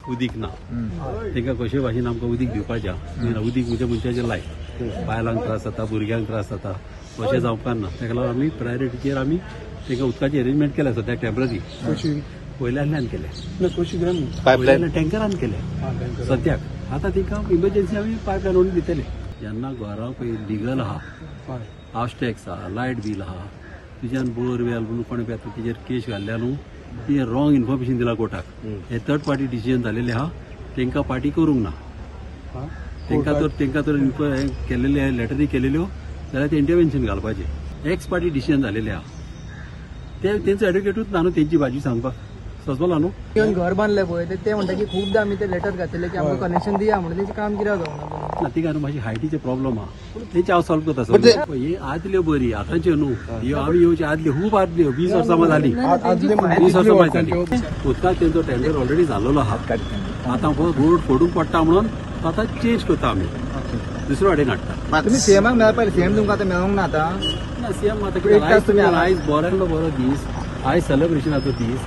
उदीक ना. तांकां कशे भाशेन आमकां उदीक दिवपाचें आहा. उदीक म्हणजे मनशाचें लायफ. बायलांक त्रास जाता, भुरग्यांक त्रास जाता, अशें जावपाक ना. ताका लागून आमी प्रायोरिटीचेर आमी तांकां उदकाचें अरेंजमेंट केलें सद्याक टेंपररी. वयल्यान केलें, वयल्यान टँकरान केलें सद्याक. आतां तांकां इमर्जन्सी आमी पायपलायन व्हरून दितले. जेन्ना घरां पळय लिगल आहा, हावस टॅक्स आहा, लायट बील आहा, तुज्यान बोरवेल म्हणून कोणें पळय आतां तेजेर केश घाल्ल्या न्हू, ती रॉंग इन्फॉर्मेशन दिला कोर्टाक. हे थर्ड पार्टी डिसिजन जालेलें आहा. तांकां पार्टी करूंक ना. तांकां तर हें केलेले लेटरी केलेल्यो जाल्यार ते इंटरवेन्शन घालपाचें. एक्स पार्टी डिसिजन जालेलें आहा. ते तेंचो एडवोकेटूच ना न्हू तेंची भाजी सांगपाक सजवला न्हू. येवन घर बांदले पळय, ते ते म्हणटा की खूपदां आमी ते लेटर घातलेले की आमकां कनेक्शन दिया म्हणून. तेचें काम कित्याक जावना? ना, तिका न्हू मातशी हायटीचे प्रॉब्लम आहा. तेंचे हांव सॉल्व करता सगळें. ही आदल्यो बरी, आतांच्यो न्हू. ह्यो आमी येवच्यो आदल्यो, खूब आदल्यो, 20 वर्सां मात जाली, 20 वर्सां मात जाली. उदकाक तेंचो टेंडर ऑलरेडी जाल्लो आहा. आतां रोड फोडूंक पडटा म्हणून तो आतां चेंज करता आमी, दुसरो वाटेन हाडटा. तुमी सीएमाक मेळपा, सीएम तुमकां आतां मेळोंक ना आतां? ना, सीएम आतां एक तास कितें तुमी आयज, आयज बऱ्यांतलो बरो दीस, आयज सेलिब्रेशनाचो दीस.